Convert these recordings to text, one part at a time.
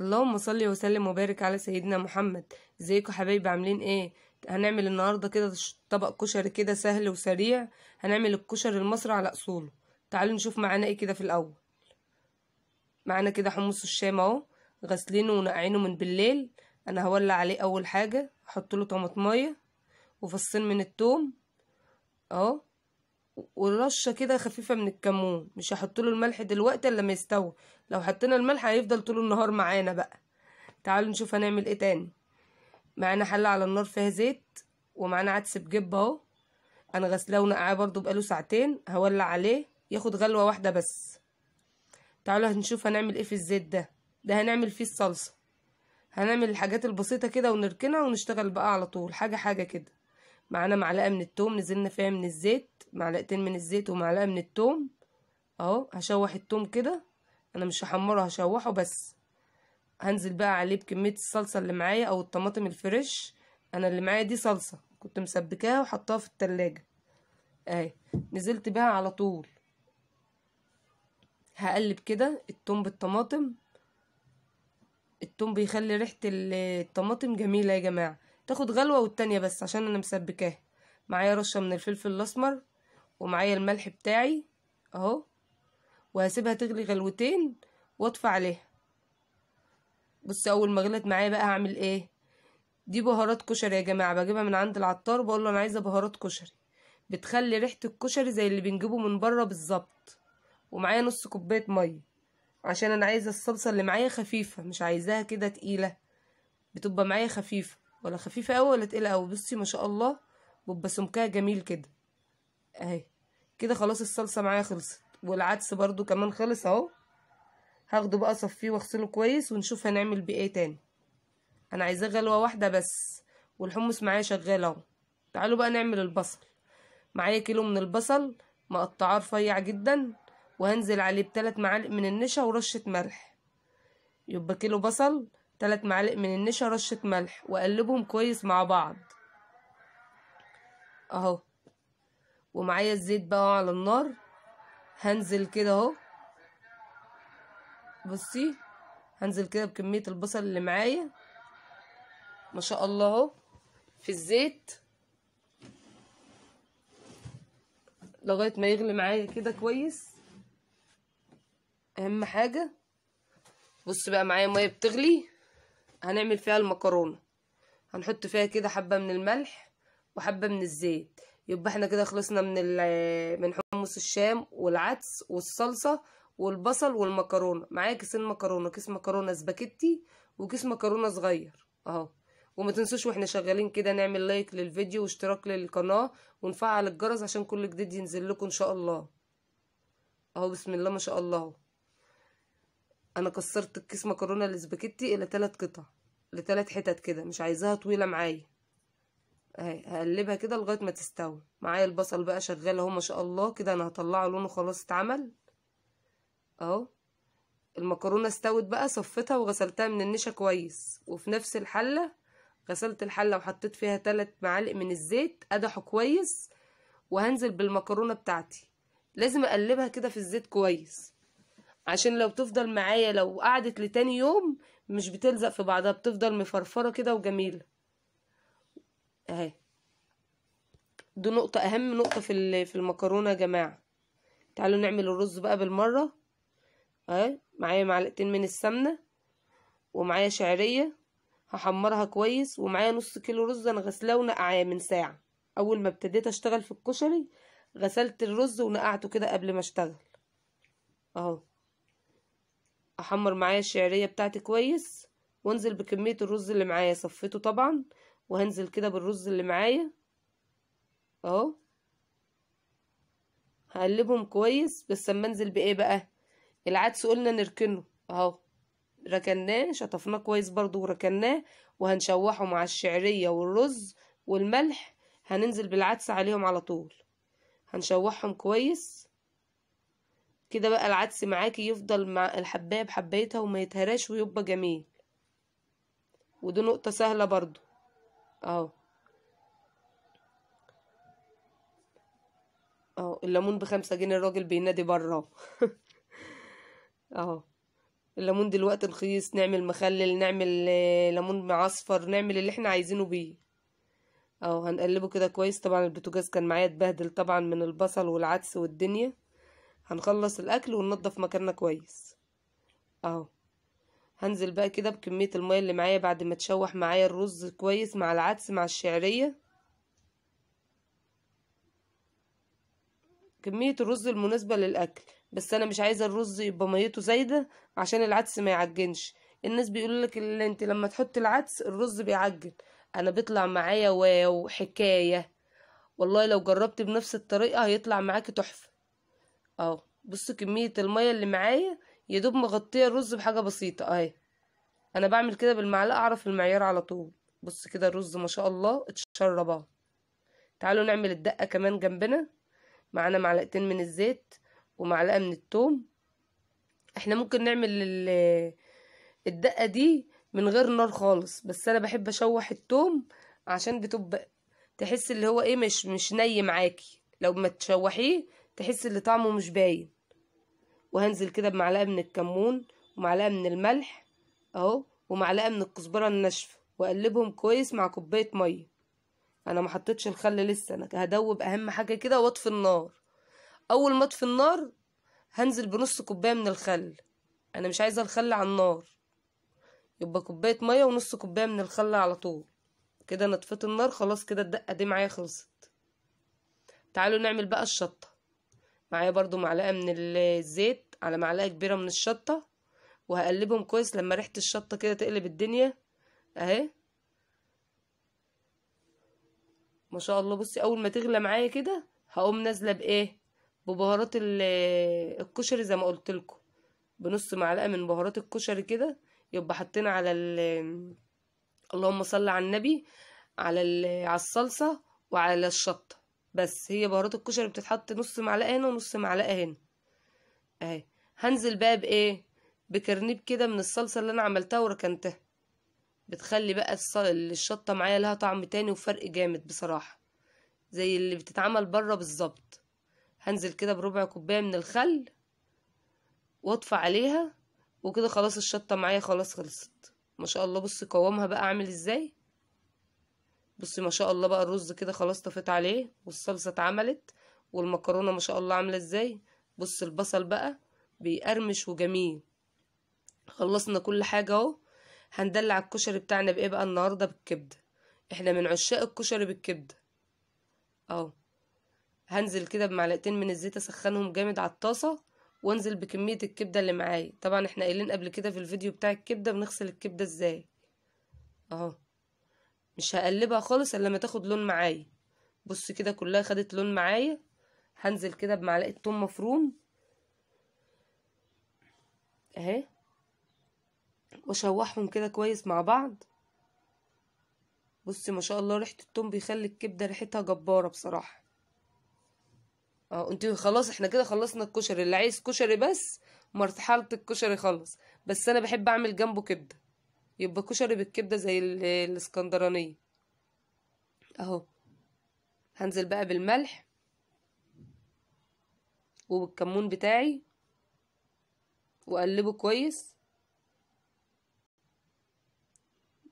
اللهم صل وسلم وبارك على سيدنا محمد. ازيكم حبايبي، عاملين ايه؟ هنعمل النهارده كده طبق كشري كده سهل وسريع. هنعمل الكشري المصري على اصوله. تعالوا نشوف معانا ايه كده في الاول. معانا كده حمص الشام اهو، غسلينه ونقعينه من بالليل. انا هولع عليه اول حاجة، احط له طماطمايه وفصين من الثوم اهو، ورشه كده خفيفة من الكمون. مش هحط له الملح دلوقتي الا لما يستوي، لو حطينا الملح هيفضل طول النهار معانا بقى. تعالوا نشوف هنعمل ايه تاني. معانا حله على النار فيها زيت، ومعانا عدس بجبه اهو، انا غسلاه ونقعاه برضو بقاله ساعتين. هولع عليه ياخد غلوه واحدة بس. تعالوا هنشوف هنعمل ايه في الزيت ده. ده هنعمل فيه الصلصه، هنعمل الحاجات البسيطة كده ونركنها ونشتغل بقى على طول حاجة حاجة كده. معانا معلقه من التوم نزلنا فيها من الزيت، معلقتين من الزيت ومعلقة من التوم اهو. هشوح التوم كده، انا مش هحمره، هشوحه بس. هنزل بقى عليه بكمية الصلصه اللي معايا او الطماطم الفريش. انا اللي معايا دي صلصه كنت مسبكاها وحطاها في التلاجة اهي، نزلت بيها على طول. هقلب كده التوم بالطماطم. التوم بيخلي ريحه الطماطم جميلة يا جماعة. تاخد غلوه والتانية بس عشان انا مسبكاها. معايا رشه من الفلفل الاسمر، ومعايا الملح بتاعي اهو، وهسيبها تغلي غلوتين واطفي عليها. بص اول ما غلت معايا بقى هعمل ايه. دي بهارات كشري يا جماعة، بجيبها من عند العطار، بقول له انا عايزه بهارات كشري، بتخلي ريحه الكشري زي اللي بنجيبه من بره بالظبط. ومعايا نص كوباية مية عشان انا عايزه الصلصه اللي معايا خفيفة، مش عايزاها كده تقيلة، بتبقى معايا خفيفة، ولا خفيفة قوي ولا تقيلة قوي. بصي ما شاء الله بيبقى سمكها جميل كده اهي. كده خلاص الصلصه معايا خلصت، والعدس برضو كمان خلص اهو. هاخده بقى اصفيه واغسله كويس ونشوف هنعمل بيه ايه تاني. انا عايزاه غلوه واحدة بس، والحمص معايا شغال اهو. تعالوا بقى نعمل البصل. معايا كيلو من البصل مقطعاه رفيع جدا، وهنزل عليه ب3 معالق من النشا ورشه ملح. يبقى كيلو بصل، 3 معالق من النشا، رشه ملح، واقلبهم كويس مع بعض اهو. ومعايا الزيت بقى على النار، هنزل كده اهو. بصي هنزل كده بكمية البصل اللي معايا ما شاء الله اهو في الزيت لغاية ما يغلي معايا كده كويس. اهم حاجة بص بقى معايا مية بتغلي، هنعمل فيها المكرونه. هنحط فيها كده حبه من الملح وحبه من الزيت. يبقى احنا كده خلصنا من حمص الشام والعدس والصلصه والبصل والمكرونه. معايا كيسين مكرونه، كيس مكرونه سباكيتي وكيس مكرونه صغير اهو. وما تنسوش واحنا شغالين كده نعمل لايك للفيديو واشتراك للقناة ونفعل الجرس عشان كل جديد ينزل لكم ان شاء الله اهو. بسم الله ما شاء الله اهو. انا كسرت الكيس مكرونه الاسباجيتي الى 3 قطع، ل3 حتت كده، مش عايزاها طويلة معايا اهي. هقلبها كده لغاية ما تستوي معايا. البصل بقى شغال اهو ما شاء الله كده، انا هطلعه لونه خلاص اتعمل اهو. المكرونه استوت بقى، صفيتها وغسلتها من النشا كويس، وفي نفس الحلة غسلت الحلة وحطيت فيها 3 معالق من الزيت قدحوا كويس، وهنزل بالمكرونه بتاعتي. لازم اقلبها كده في الزيت كويس عشان لو تفضل معايا، لو قعدت لتاني يوم مش بتلزق في بعضها، بتفضل مفرفره كده وجميلة اهي. دي نقطة، اهم نقطة في المكرونه يا جماعة. تعالوا نعمل الرز بقى بالمرة اهي. معايا معلقتين من السمنة، ومعايا شعرية هحمرها كويس، ومعايا نص كيلو رز انا غسلاه ونقعاه من ساعة. اول ما ابتديت اشتغل في الكشري غسلت الرز ونقعته كده قبل ما اشتغل اهو. احمر معايا الشعرية بتاعتي كويس، وانزل بكمية الرز اللي معايا، صفيته طبعا، وهنزل كده بالرز اللي معايا اهو. هقلبهم كويس. بس اما انزل بايه بقى؟ العدس قلنا نركنه اهو، ركناه شطفناه كويس برضو وركناه، وهنشوحه مع الشعرية والرز والملح. هننزل بالعدس عليهم على طول، هنشوحهم كويس كده بقى. العدس معاكي يفضل مع الحبايه بحبايتها وما يتهراش ويبقى جميل. ودي نقطة سهلة برضو اهو. اهو الليمون ب5 جنيه، الراجل بينادي بره اهو. الليمون دلوقتي رخيص، نعمل مخلل، نعمل ليمون معصفر، نعمل اللي احنا عايزينه بيه. اهو هنقلبه كده كويس. طبعا البوتاجاز كان معايا اتبهدل طبعا من البصل والعدس والدنيا. هنخلص الاكل وننضف مكاننا كويس. اهو هنزل بقى كده بكمية المية اللي معايا بعد ما تشوح معايا الرز كويس مع العدس مع الشعرية. كمية الرز المناسبة للأكل، بس أنا مش عايزة الرز يبقى ميته زايدة عشان العدس ما يعجنش. الناس بيقولوا لك اللي انت لما تحط العدس الرز بيعجن، أنا بيطلع معايا واو حكاية والله. لو جربت بنفس الطريقة هيطلع معاكي تحفة. اهو بصوا كمية المية اللي معايا يدوب مغطية الرز بحاجة بسيطة اهي. انا بعمل كده بالمعلقة اعرف المعيار على طول. بص كده الرز ما شاء الله اتشرب اهو. تعالوا نعمل الدقة كمان جنبنا. معانا معلقتين من الزيت ومعلقة من الثوم. احنا ممكن نعمل الدقة دي من غير نار خالص، بس انا بحب اشوح الثوم عشان بتبقى تحس اللي هو ايه مش ني معاكي، لو ما تشوحيه تحس اللي طعمه مش باين. وهنزل كده بمعلقه من الكمون ومعلقة من الملح اهو ومعلقة من الكزبره الناشفه، واقلبهم كويس مع كوباية مية. انا ما حطيتش الخل لسه، انا هدوب اهم حاجة كده واطفي النار. اول ما اطفي النار هنزل بنص كوباية من الخل، انا مش عايزه الخل على النار، يبقى كوباية مية ونص كوباية من الخل على طول كده. انا طفيت النار خلاص كده، الدقة دي معايا خلصت. تعالوا نعمل بقى الشطه. معايا برضو معلقه من الزيت على معلقه كبيرة من الشطه، وهقلبهم كويس لما ريحه الشطه كده تقلب الدنيا اهي ما شاء الله. بصي اول ما تغلى معايا كده هقوم نازله بايه، ببهارات الكشري زي ما قلت لكم، بنص معلقه من بهارات الكشري كده. يبقى حطينا على اللهم صل على النبي على الصلصه وعلى الشطه، بس هي بهارات الكشري بتتحط نص معلقه هنا ونص معلقه هنا اهي. هنزل بقى بايه، بكرنيب كده من الصلصه اللي انا عملتها وركنتها، بتخلي بقى الشطه معايا لها طعم تاني وفرق جامد بصراحة، زي اللي بتتعمل بره بالظبط. هنزل كده بربع كوباية من الخل واطفي عليها، وكده خلاص الشطه معايا خلاص خلصت ما شاء الله. بصي قوامها بقى عامل ازاي، بصي ما شاء الله بقى الرز كده خلاص طفيت عليه والصلصه اتعملت والمكرونه ما شاء الله عامله ازاي. بصي البصل بقى بيقرمش وجميل. خلصنا كل حاجة اهو. هندلع الكشري بتاعنا بايه بقى النهارده؟ بالكبده. احنا من عشاق الكشري بالكبده اهو. هنزل كده بمعلقتين من الزيت اسخنهم جامد على الطاسه، وانزل بكمية الكبده اللي معايا. طبعا احنا قايلين قبل كده في الفيديو بتاع الكبده بنغسل الكبده ازاي اهو. مش هقلبها خالص الا لما تاخد لون معايا. بص كده كلها خدت لون معايا. هنزل كده بمعلقه توم مفروم اهي، واشوحهم كده كويس مع بعض. بصي ما شاء الله ريحه التوم بيخلي الكبده ريحتها جبارة بصراحة. اه انتوا خلاص احنا كده خلصنا الكشري. اللي عايز كشري بس مرحلة الكشري خلص، بس انا بحب اعمل جنبه كبده، يبقى كشري بالكبده زي الاسكندرانية اهو. هنزل بقى بالملح وبالكمون بتاعي واقلبه كويس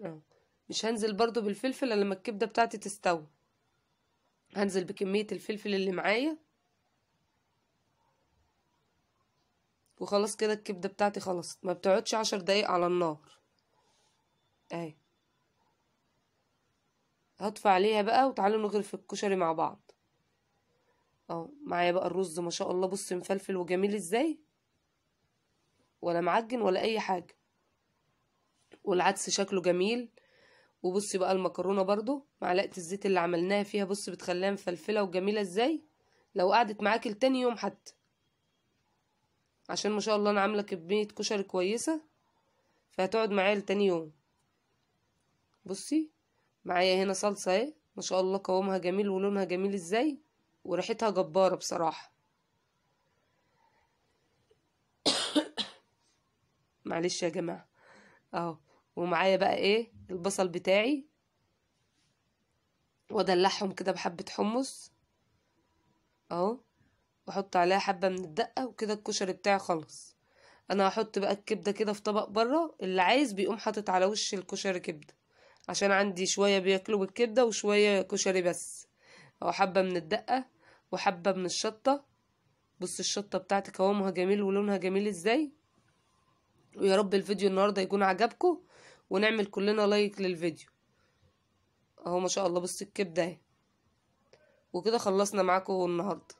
اهو. مش هنزل برضو بالفلفل الا لما الكبده بتاعتي تستوي. هنزل بكمية الفلفل اللي معايا وخلاص كده الكبده بتاعتي خلصت. ما بتقعدش 10 دقايق على النار اهي. هطفي عليها بقى وتعالوا نغرف الكشري مع بعض اهو. معايا بقى الرز ما شاء الله، بص مفلفل وجميل ازاي، ولا معجن ولا اي حاجة، والعدس شكله جميل. وبصي بقى المكرونه برضو معلقه الزيت اللي عملناها فيها بص بتخليها مفلفله وجميلة ازاي، لو قعدت معاكي لتاني يوم حتى، عشان ما شاء الله انا عامله كمية كشري كويسة فهتقعد معايا لتاني يوم. بصي معايا هنا صلصه اهي ما شاء الله قوامها جميل ولونها جميل ازاي وريحتها جبارة بصراحة. معلش يا جماعة اهو. ومعايا بقى ايه البصل بتاعي، وادلعهم كده بحبه حمص اهو، واحط عليها حبه من الدقة، وكده الكشري بتاعي خلص. انا هحط بقى الكبده كده في طبق بره، اللي عايز بيقوم حاطط على وش الكشري كبده، عشان عندي شوية بياكلوا بالكبده وشوية كشري بس. اهو حبه من الدقة وحبه من الشطه. بص الشطه بتاعتي قوامها جميل ولونها جميل ازاي. ويا رب الفيديو النهارده يكون عجبكم، ونعمل كلنا لايك للفيديو. اهو ما شاء الله، بص الكبده اهي. وكده خلصنا معاكم النهارده.